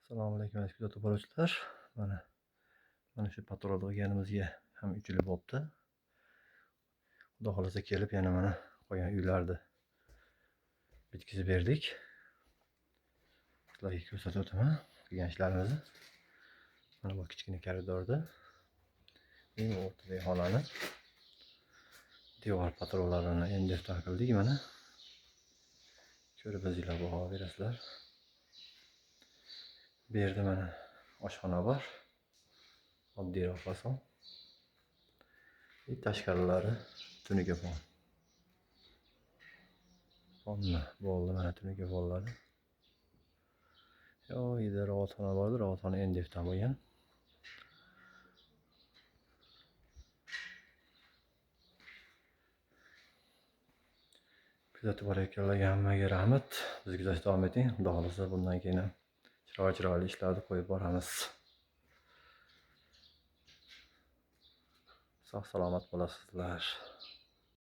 Assalomu alaykum, aziz kuzatib boruvchilar. Mana shu patrolda olganimizga ham 3 yil bo'libdi. Xudo xohlasa kelib yana mana qolgan uylarni bitkizib berdik. Sizlarga ko'rsatib o'taman qilgan ishlarimizni. Mana bu kichkina koridorda eng o'rtadagi xonani devor patrollarini MDFdan qildik mana. Ko'rib o'zinglar baho berasizlar. Bu yerda mana oshxona bor. Oddiyroq fason. Tashqarilari tunuka fon. Fonni bo'ldi mana tunuka fonlari. Yo, yerda ravatxona bor edi, ravatxona MDFdan bo'lgan. Kuzatib borayotganlarga hammaga rahmat. Bizni kuzatishda davom eting. Xudo xohlasa bundan keyin ham chiroyli ishlarni qo'yib boramiz. Sog' salomat bo'lasizlar.